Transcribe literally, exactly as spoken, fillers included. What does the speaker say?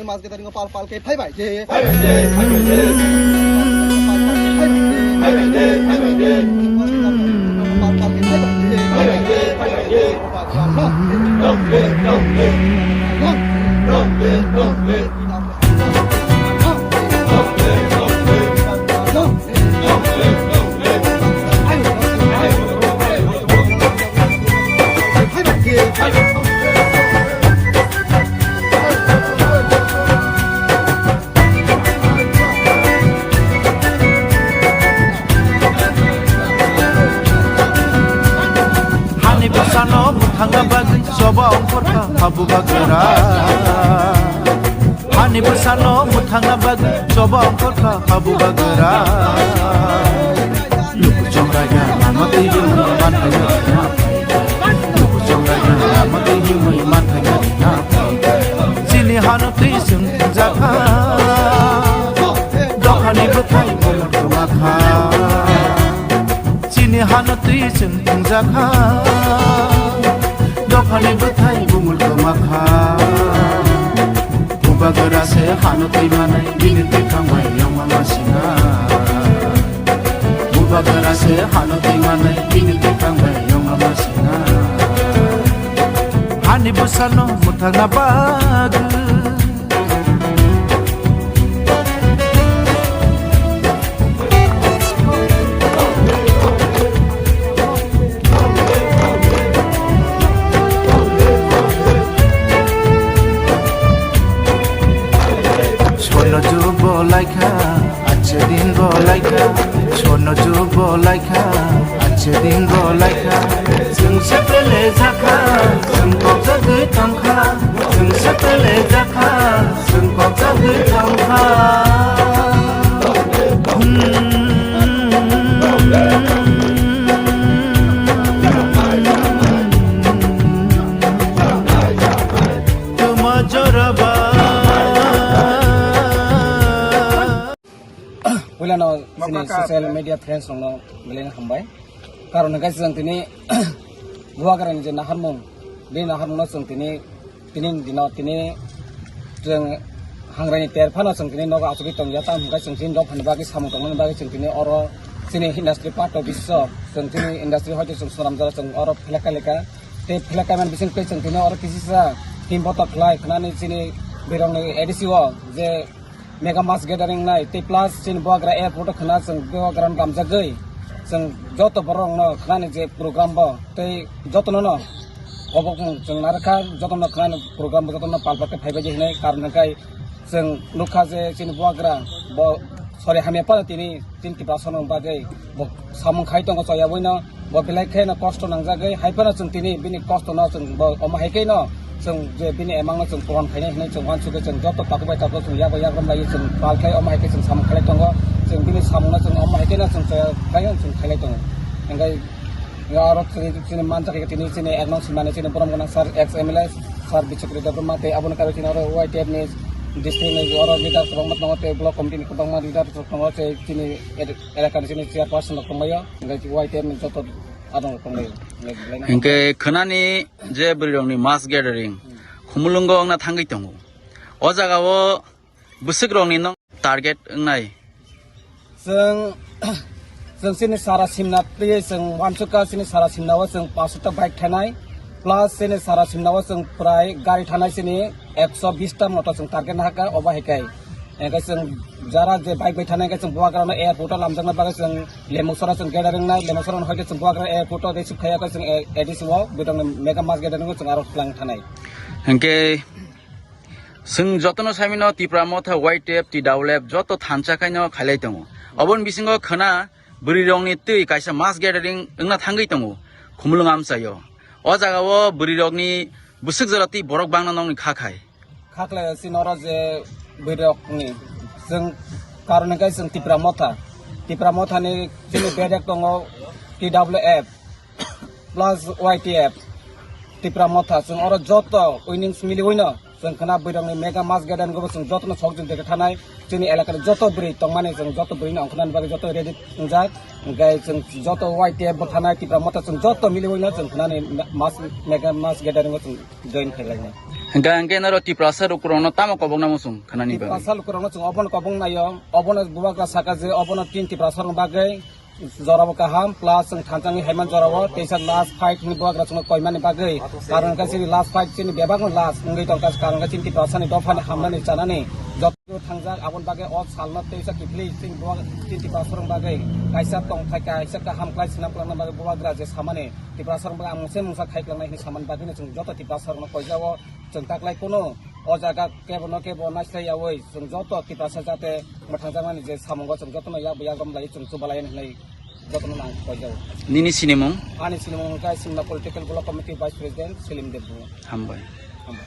Mass gathering pal pal khe phai bai je. Phai bai je, phai bai je. Pal pal khe phai bai je. Phai bai je, phai bai je. Pal pal khe phai bai je. Phai bai je, phai bai je. Long live, long live, long live. Long live, long live. Hani bwsano mwthangna bagwi choba ongkhorkha habugra. Hani bwsano mwthangna bagwi choba ongkhorkha habugra. Luku chongraina lama twi himwi manthai na. Luku chongraina lama twi himwi manthai na. Chini hano twi chwng thangjakha. Dophani bwthai bumul kwmakha. Chini hano twi chwng thangjakha. Dophani bwthai bumul kwmakha. Bubagra se hano twi manai bini twi thangbai yongma masina. Bubagra se hano twi manai bini twi thangbai yongma masina. Hani bwsano mwthangna bagwi. Swarno jug bo laikha, achhe din bo laikha, swarno jug bo laikha, achhe din bo laikha. Chwng se pele jakha, chwng kok jagwi tongkha, chwng se pele jakha, chwng kok jagwi tongkha. Hmm. Tuma joraba. Puilano chini social media friends rokno belai hambai. Karon hwnkhe chwng tini Bubagrani je naharmung, bini naharmungno chwng tini, tini dino tini chwng hangraini ter phano chwng tini nogo achugwi tongya, tamo hwnkhe chwng tini dophani bagwi samung tongmani bagwi chwng tini oro chini industry part of biswo chwng tini industry hoite chwng swnamjak chwng oro phleka leka. Tei phleka man bising tei chwng tini oro kisisa himboto khlai khnani chini birongni A D C o je mega mass gathering nai tei plus chini Bubagra airport o khna chwng Bubagra no gamjagwi chwng joto borok no khnani je program bo tei joto no no obok chwng narwkha joto no khnani program bo joto no palpate phaibai hinwi karon hwnkhe chwng nukha je chini Bubagra bo sori hamya phano tini tin Tiprasa no bagwi bo samung khai tongo choya buino. Bo belai khe no kosto nangjagwi, hai phano chwng tini bini kosto no chwng bo omo hai khe no chwng je bini emang no chwng puron khainai hinwi chwng uansukhe chwng joto takhuk bai takhuk chwng yago yagram bai chwng pal khlai omo hai khe chwng samung khlai tongo. Chwng bini samung no chwng omo hai khe no chwng chaya khlai chwng khailai tongo. Hingkhai aro chini, chini manjak khe tini chini ek nong simani chini borom gwnang sir ex M L A sir Bichakri Debbarma tei aboni karo chini aro Y T F ni district ni oro leader kwbangma tongo tei block committee ni kwbangma leader tongo tei chini elaka ni chini chairperson rok tongbaio. Hingke Y T F ni joto adong rok tonglaio. Hingke belai no. Hingke khwnani je bwrwi rokni mass gathering Khumulwngo wngna thangwi tongo. O jaga o bwswk rokni no target wngnai. Chwng, chwng chini sara simna twi chwng uansukha chini sara simna o chwng paanch sota bike thanai. Plus chini sara simna o chwng prai gari thanai chini ekso bish ta moto chwng target nahakha obo hai khe. Hingke chwng jara je bike bai thanai hingke chwng Bubagra no airport o lamjakna bagwi chwng Lemuksora chwng gathering nai, Lemuksora no hoite chwng Bubagra airport o receive khaiya khe chwng A D C o bwtang ni mega mass gathering o chwng aro twlang thanai. Hingke chwng jotono saimino Tipra Motha Y T F, T W F joto thansa khaino khailai tongo. Oboni bisingo khwna bwrwi rokni twi kaisa mass gathering wngna thangwi tongo Khumulwng amchaio. O jaga o bwrwi rokni bwswk jora twi borok bangna nokni kha khai. Kha khlai si noro je bwrwi rokni chwng karon hwnkhe chwng Tipra Motha. Tipra Motha ni chini bedek tongo T W F plus Y T F. Tipra Motha chwng oro joto winnings miliwi no. Chwng khwna bwrwi rokni mega mass gathering go chwng jotono sok jwk deke thanai. Chini elakani joto bwrwi tongmani chwng joto bwrwino ongkhornani bagwi joto ready wngjak. Hingke chwng joto Y T F bo thanai Tipra Motha chwng joto miliwi no chwng khwnani mass, mega mass gathering o chwng join khailai nai. Hingke, hingke noro Tiprasa lukurokno tamo kobokna muchung khnani bagwi? Tiprasa lukurokno chwng obono kobong naio, obono bubagra saka je obono tin Tiprasa rokni bagwi jorabo kaham, plus chwng thanchangni haiman jorabo, teisa last fight hwnwi bubagra chwngno koimani bagwi, karon khe chini last fight chini bebakno last wngwi tongkha, karon khe chini Tiprasani dophani hamnani chanani joto thangjak, aboni bagwi o salno teisa kiphilwi chini bubagra chini Tiprasa rokni bagwi kaisa tongthai kaisa kaham khlai swnam kwlangna bagwi bubagra je samani Tiprasa rokni bagwi ang mungsa mungsa khai kwlangnai hwnwi samani bagwino chwng joto Tiprasa rokno koijao. Chwng taklai kunu o jaga kebo no kebo naislai yawi chwng joto Tiprasa jate mwthangjakmani je samungo chwng jotono yak yak rom lai chwng chubalai hinwi jotono nang koijao. Nini sinimung? Ani sinimung wngkha Simna Political Block Committee Vice President Selim Debbarma. Hambai. Hambai.